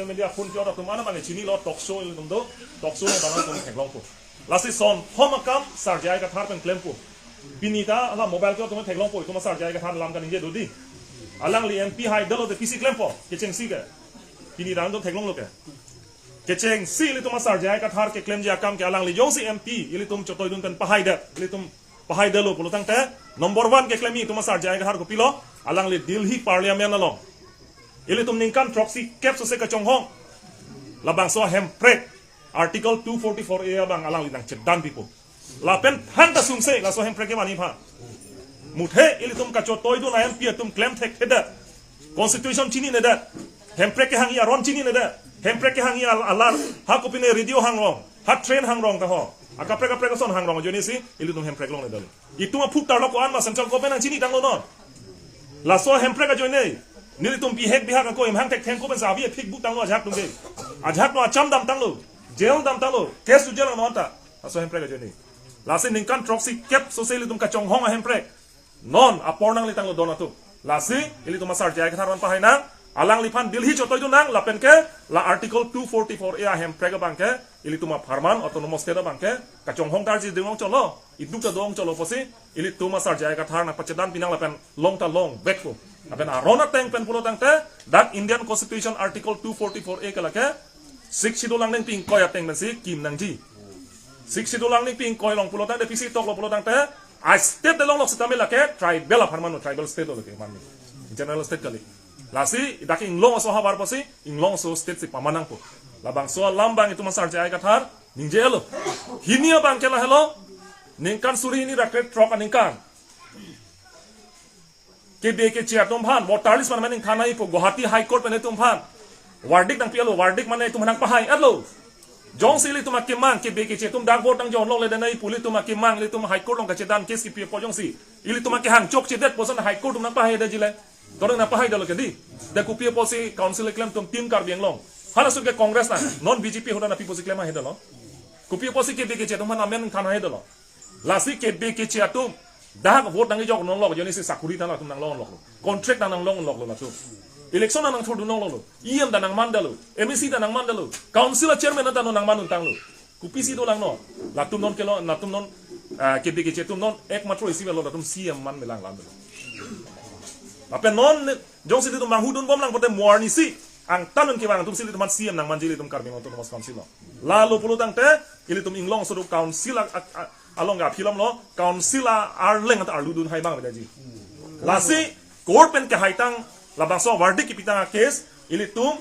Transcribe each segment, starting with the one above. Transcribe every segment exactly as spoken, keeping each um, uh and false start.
Media phone ke atum ana bang chinilo, talk show ilitum do, talk show along ta nangtum theklongpo. Lasi son thom akam Sar J I Kathar pen klempo. Pini ta la mobile ke atum theklongpo, itum Sar J I Kathar alam kaningje do dei. Alangli M P haidetlo te pisi klempo, kechengsi ke. Pini ta nangtum theklonglo ke. Kechengsi ilitum Sar J I Kathar keklemji akam ke alangli jongsi M P ilitum chotoidun pen pahaidet, ilitum pahaidetlo pulo tangte, number one keklemji itum Sar J I Kathar kopilo, alangli Delhi Parliament along ilitum ningkan throksi kep sose kachonghong labangso Hemprek Article two forty-four A abang alangli nangchedan pipo. Lapen thangta sungse laso Hemprek kevan ipha. Muthe ilitum kachotoidun a-M P atum klem thekthedet, Constitution chininedet, Hemprek kehangji aron chininedet, Hemprek kehangji al-, alar, ha kopine radio hangrong, ha train hangrong ta ho, akaprek kaprek ason hangrong ajoinesi ilitum Hemprek longledetlo. Itum aphup tarlok ko-an ma central government nangchinitanglo non. Laso Hemprek ajoine nelitum bihek bihak ako imhang thektheng ko pensi avi phikbuk tanglo ajahak atum ke. Ajahak atum acham damtanglo, jail damtanglo, case dujel nang non ta. Laso Hemprek ajoine. Lasi ningkan throksi kep sose ilitum kachonghong a-Hemprek non apor nanglitanglo don atum. Lasi ilitum Sar J I Kathar aphan pahai nang, alangliphan Delhi chotoidun nang, lapen ke la Article two forty-four A a-Hemprek abang ke, ilitum apharman autonomous state abang ke kachonghong tarji dingong cholo, iduk ta dong cholo pusi ilitum Sar J I Kathar nangpachedan pinang lapen long ta longvekpo. Lapen aron ateng pen pulo tangte, dak Indian Constitution Article two forty-four A ke lake Sixth Schedule angdengpi ingkoi ateng pensi kim nangji. Sixth Schedule angdengpi ingkoi along pulo tangte, pisi toklo pulo tangte, a-state along lok sitame lake tribal apharman lo, tribal state lo lake man. General state kali. Lasi dak inglong aso havar pusi inglong aso state si paman nangpo. Labangso alam abang itum Sar J I Kathar ningjelo. Hini abang ke lahelo, ningkan suri hini ra krethrok aningkan K B K J atum aphan voter list man amen ingthan nangjipo, Guwahati High Court pen itum aphan verdict nangpilo, verdict mane itum aphan nangpahai-etlo. Jongsi ilitum akemang K B K J atum dak vote nangjonlokledet nangji pu ilitum akemang ilitum High Court along kachedan case kipi apot jongsi ilitum akehang chokchedet puson High Court atum nangpahaidetji le. Toreng nangpahaidetlo ke dei. Dak kopi apotsi council keklem atum Team Karbi Anglong, halaso ke Congress nang, non B J P ahut nangpi pusi klem haidetlo. Kopi apotsi K B K J atum aphan amen ingthan haidetlo. Lasi K B K J atum dak vote nangjok nonglok ajoinesi sakuri ta latum nanglongloklo. Contract ta nanglongloklo latum. Election nang nangthurdun nongloklo. E M ta nangmandetlo. M A C ta nangmandetlo. Council a-chairman ta non nangmanduntanglo. Kopisi dolang non. Latum non kelo, latum non, ah, K B K J atum non ekmatro isi avelo, latum C M man melang lam. Lapen non ne, jongsi ilitum manghudunbomlang pote mo arnisi angtan non kevang atumsi ilitum aphan C M nangmanji ilitum Karbi Anglong Autonomous Council lo. Lalo pulo tangte, ilitum inglong aso do council a, a, a, along ga aphi alam lo, council a-arleng ta arludun hai abang aveji. Lasi court pen kehaitang, labangso verdict kipitang a-case, ilitum,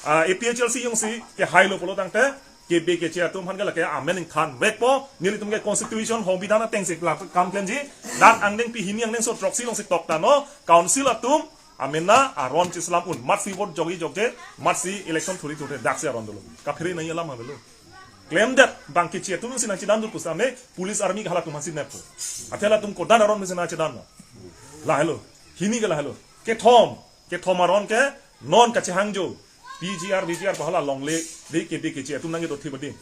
ah, A P H L C jongsi kehailo pulo tangte, K B K J atum aphan ke lake amen ingthanvekpo, nelitum ke constitution, songbidhan atengsi la kam klemji, dak angdengpi hini angdengso throksi alongsi toktha non, council atum amena aron chislam un, matsi vote jokji jokje, matsi election thurji thurthe, daksi aron dolo. Kaphere nangji alam avelo. Klemdet abang K J atum si nangchedandur pusitame, police army ke halatum aphansi neppo. Athe latum kodan aron si nangchedan non. Lahelo. Hini ke lahelo. Kethom. Kethom aron ke non kachehangjo P G R, V G R pu hala longle dei, K B K J atum nangkedothip dei.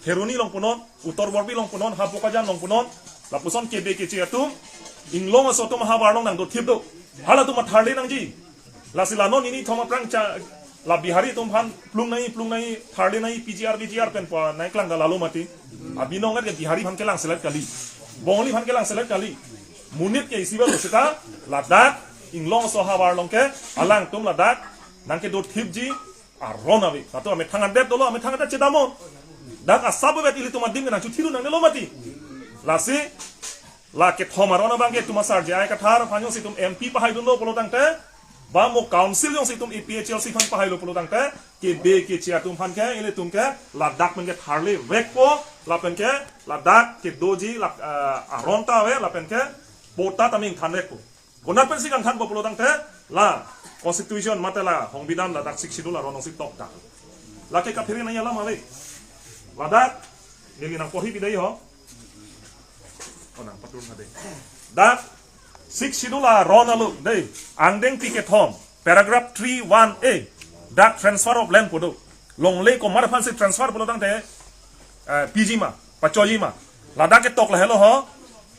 Kheroni along punon, Uttar Borpi along punon, ha Bokajan along punon, lapuson K B K J atum inglong aso atum havar along nangdothip do. Halatum atharle nangji. Lasi la non nini thom aphrang cha, la Bihari atum aphan plung nangji, plung nangji, tharle nangji, P G R, V G R pen pa nangklang ta lalo mati. Abinong ke Bihari aphan kelangselet kali. Bongali aphan kelangselet kali. Monit ke isi avelo seta, ladak inglong aso havar along ke alangtum ladak nangkedothipji aron ave. Latum amethang adet dolo, amethang adet chedamnon. Dak asap avet ilitum adim ke nangchuthirun nangnelo mati. Lasi la kethom aron abang ke itum Sar J I Kathar aphan jongsi itum M P pahaidunlo pulo tangte, ba mo council jongsi itum A P H L C aphan pahailo pulo tangte, K B K J atum aphan ke, ilitum ke ladak pen ke tharlevekpo, lapen ke ladak kedoji la, eh, aron ta ave, lapen ke patta ta amen ingthanvekpo. Konat pensi kangthanpo pulo tangte, la constitution mate la songbidhan ladak Sixth Schedule aron alongsi toktha. Lake kaphere nangji alam ave. Ladak, neli nangporhi pidai ho. Oh, nangpatur ma dei. Dak Sixth Schedule aron along dei, angdengpi kethom, paragraph three one A, dak transfer of land pu do. Longle komat aphansi transfer pulo tangte, eh, piji ma, pachoji ma. Ladak ketok lahelo ho.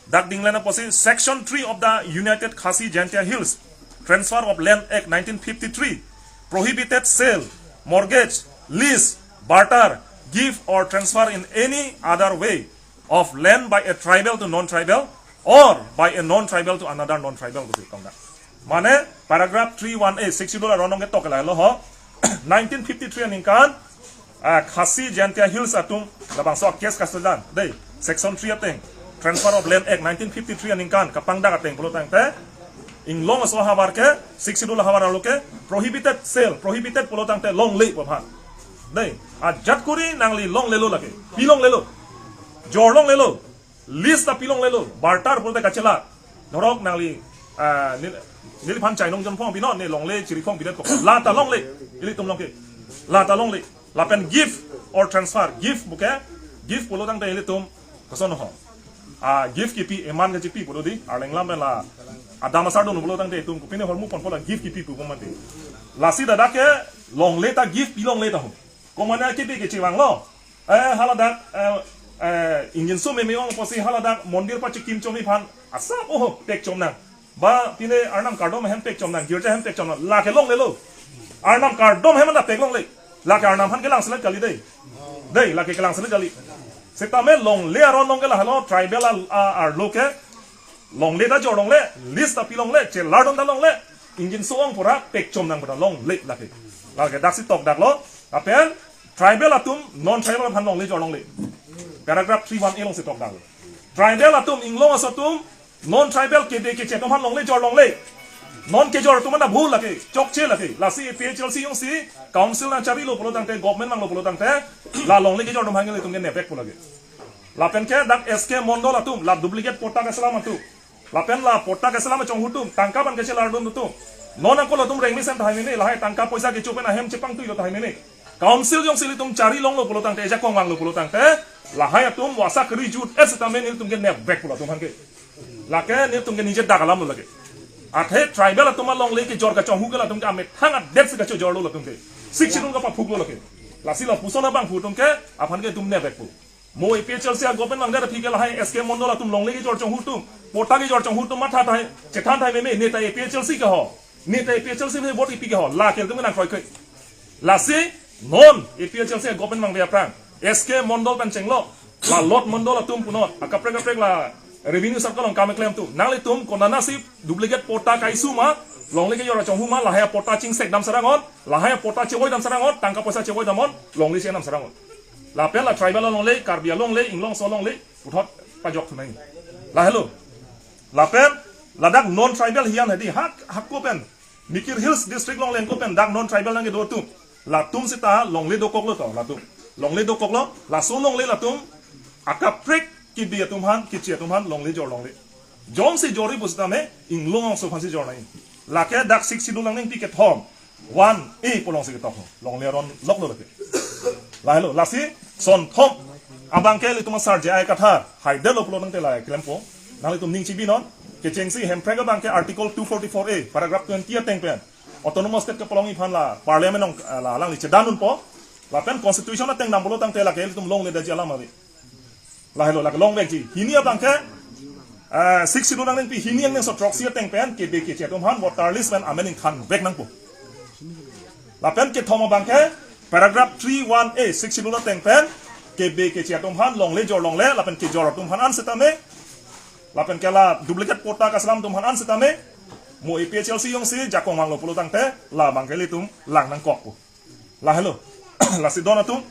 Dak dinglen apotsi, Section three of the United Khasi Jaintia Hills Transfer of Land Act nineteen fifty-three prohibited sale mortgage, lease, barter, gift or transfer in any other way of land by a tribal to non-tribal or by a non-tribal to another non-tribal, pusi tong da. Mane paragraph three one A Sixth Schedule aron along ketok lahelo ho. Nineteen fifty-three aningkan, ah, Khasi Jaintia Hills atum labangso case kastudan dei, section three ateng, Transfer of Land Act nineteen fifty-three aningkan kapangdak ateng pulo tangte, inglong aso ahavar ke, Sixth Schedule ahavar arlo ke prohibited sale, prohibited pulo tangte longle pu aphan. Dei, ajat kuri nangli longlelo lake, pilonglelo, jorlonglelo, lease ta pilonglelo, barter pulote kachela. Dhorok nangli, ah, nel-, neliphan chainong jonphong pinon, ne longle chiriphong pidet kok. La ta longle, ilitum along ke. La ta longle. Lapen gift or transfer, gift pu ke, gift pulo tangte ilitum koson ho. Ah, gift kipi, eman kechipi pulo dei, arleng lam pen la adam asar dun pulo tangte itum kopine hormu ponpo, la gift kipi pu mati. Lasi ladak ke longle ta gift pilongle ta ho. Komane kebe kechevanglo. Eh, haladak, eh, eh, ingjinso meme ong pusi haladak mondir pachikim chomi aphan asap oho pek chom nang. Ba pine arnam kardom ahem pek chom nang, girja ahem pek chom nang. Lake longlelo. Arnam kardom ahem anta pek longle. Lake arnam aphan kelang selet kali dei. Dei, lake kelang selet kali. Setame longle aron along ke lahelo, tribal al-, a-, arlo ke longle ta jorlongle, lease ta pilongle, chelardon ta longle, ingjinso ong pura pek chom nang pada longle lake. Lake daksi tokdaklo, lapen tribal atum non-tribal aphan longle jorlongle. Paragraph three one A alongsi tokdaklo. Tribal atum, inglong aso atum, non-tribal kebe keche atum aphan longle jorlongle. Non kejor atum anta bhul lake, chokche lake. Lasi A P H L C jongsi council nangcharilo pulo tangte, government nanglo pulo tangte, la longle kejor atum aphan ilitum ke nepvekpo lake. Lapen ke dak S K Mondol atum, la duplicate patta keselam atum. Lapen la patta keselam achonghu atum, tangka ban kechelardun atum. Non angkol atum rengmesen tahai mene, lahai tangka poisa kecho pen ahem chepangtuilo tahai mene. Council jongsi ilitum charilonglo pulo tangte, eja kongwanglo pulo tangte, lahai atum wasa keri jut et setame nelitum ke nepvekpo latum aphan ke. Lake nelitum ke nije dak alamlo lake. Athe tribal atum alongle kejor kachonghu ke latum ke amethang adet si kachojorlo latum ke. Sixth Schedule kapaphuklo lake. Lasi lapuson abangphu atum ke, aphan ke itum nepvekpo. Mo A P H L C a government vangdet aphi ke lahai S K Mondol atum longle kejor chonghu atum, patta kejor chonghu atum matha tahai, chethan tahai meme, ne ta A P H L C ke ho. Ne ta A P H L C ne vote kipi ke ho. Lake ilitum ke nangkroikre. Lasi non A P H L C a government vangve aphrang, S K Mondol pen chenglo, la Lot Mondol atum punon, akaprek kaprek la revenue circle along kam keklem atum, nanglitum konatnasi duplicate patta kaisu ma, longle kejor achonghu ma, lahai patta chingsek dam sarang on, lahai patta chevoidam sarang on, tangka poisa chevoidam on, longle chedam sarang on. Lapen la tribal alongle, Karbi alongle, inglong aso alongle, puthot pajokthunang. Lahelo. Lapen ladak non-tribal hiyan hedi, hak, hako pen, Mikir Hills District alongle ko pen dak non-tribal nangkedo atum. Latum seta longle dokoklo to, latum. Longle dokoklo, laso longle latum akaprek kebe atum aphan, keche atum aphan longle jorlongle. Jongsi jorji pu setame, inglong aso aphansi jornang. Lake dak Sixth Schedule along ningpi kethom, one A pu alongsi ketok ho. Longle aron loklo lake. Lahelo, lasi sonthom abang ke ilitum asar J I Kathar haidetlo pulo tangte la klempo. Nanglitum ning chibinon, kechengsi Hemprek abang ke Article two forty-four A, paragraph twenty ateng pen, Autonomous State kepalongji aphan la Parliament along, eh, la alangli chedan unpo. Lapen Constitution ateng dam pulo tangte lake ilitum longle detji alam ave. Lahelo, lake longvekji. Hini abang ke, eh, Sixth Schedule nangpi hini angdeng so throksi ateng pen kebe keche atum aphan voter list pen amen ingthanvek nangpo. Lapen kethom abang ke paragraph three one A Sixth Schedule ateng pen kebe keche atum aphan longle jorlongle, lapen kejor atum aphan an setame, lapen ke la duplicate patta kaselam atum aphan an setame, mo A P H L C jongsi jakong vanglo pulo tangte, labang ke ilitum lang nangkokpo. Lahelo. Lasi don atum,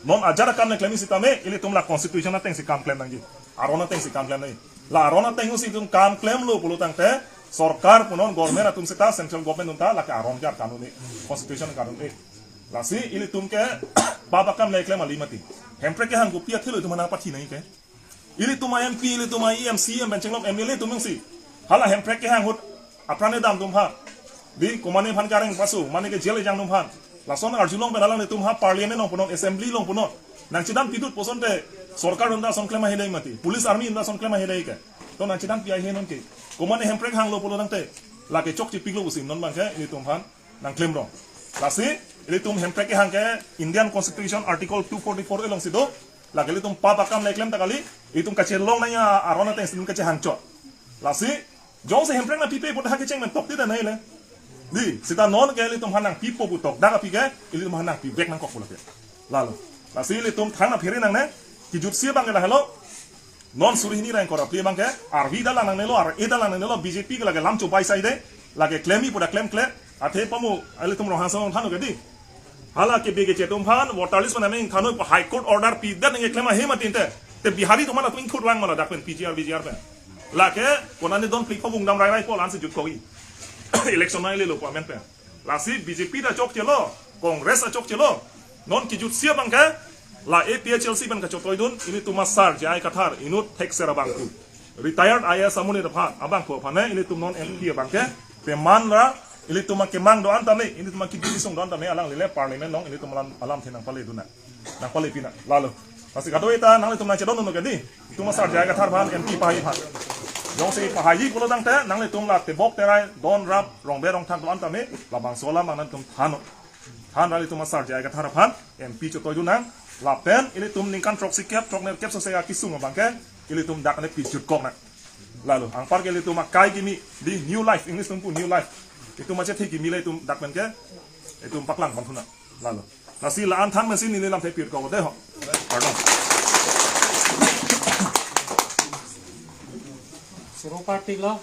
non ajat akam nangklemji setame, ilitum la Constitution atengsi kam klem nangji. Aron atengsi kam klem nangji. La aron ateng si itum kam klemlo pulo tangte, sorkar punon, government atum seta, central government atum ta, lake aron ke arkan un-e, Constitution arkan un-e. Lasi ilitum ke pap akam nangklem kali mati. Hemprek kehang kopi athelo itum aphan pathi nangji ke. Ilitum a-M P, ilitum a-E M, C E M pen chenglok M L A atum jongsi hala Hemprek kehang ahut apran edam atum aphan, dei, komane aphan kareng pasu, mane ke jail ejang atum aphan, lason arjulong pen alanglitum ha Parliament along punon, Assembly along punon, nangchedan pidut pu asonte, sorkar atum ta ason klem ahe dei mati, police army atum ta ason klem ahe dei ke. To nangchedan pi ahe non ke. Komane Hemprek hanglo pulo tangte, lake chokchepiklo pusi non abang ke ilitum aphan nangklemrong. Lasi ilitum Hemprek kehang ke Indian Constitution Article two forty-four A alongsi do. Lake ilitum pap akam nangklem ta kali, ilitum kachelong nangji aron atengsi ilitum kachehangchot. Lasi jongsi Hemprek nangpipe pute ha kecheng men tokti ta nangji le. Di, seta non ke ilitum aphan nangpipo pu tokdak aphi ke, ilitum aphan nangpivek nangkok pu lake. Lalo. Lasi ilitum than aphere nangne, kejutsi abang ke lahelo. Non suri hini ra ingkoi ra phli abang ke, arvi ta lang nangnelo, ar-e ta lang nangnelo, B J P ke lake lam chobai saide, lake klem-i pu ta klemkle, athe pamu, ilitum Ronghang Song than ke di. Hala ke B K J atum aphan, voter list mane meng thanoi pu High Court order pidet nangkeklem ahem atin te. Te Bihari atum aphan atum ingthur lang ma ladak pen P G R, V G R pen. Lake, konane don phlikpo vungdam rai rai pu la-ansi jutkok-i. Election nanglelo pu amen pen. Lasi B J P ta chokchelo, Congress ta chokchelo. Non kejutsi abang ke, la A P H L C pen kachotoi dun, ilitum asar J I Kathar, inut thekser abangphu. Retired I A S amonit aphan, abangphu aphan, eh, ilitum non M P abang ke, peman ra, ilitum akemang do-an tame, ilitum akejutsi sung do-an tame, alanglile parliament along, ilitum alam, alamthe nangpale dun nang. Nangpale pina, lalo. Lasi kadokave ta, nanglitum nangchedondun ke di, itum asar J I Kathar aphan, M P pahai aphan. Jongsi pahai pulo tangte, nanglitum la tebok terai, don rap, rongbe rongthak do-an tame, labangso alam abang nangtum than non. Than ra ilitum asar J I Kathar aphan, M P chotoi dun nang, lapen ilitum ningkan throksi kep, throknerkep sose akesung abang ke, ilitum dak ne pijutkok nang. Lalo, anpar ke ilitum akai kimi, di new life, English atum pu new life. Itum achethe kimi le itum dak pen ke, itum paklang pon thu nang. Lalo. Lasi la-an than mensi neli lamthe pirkok de ho. Kardom. Suru party lo.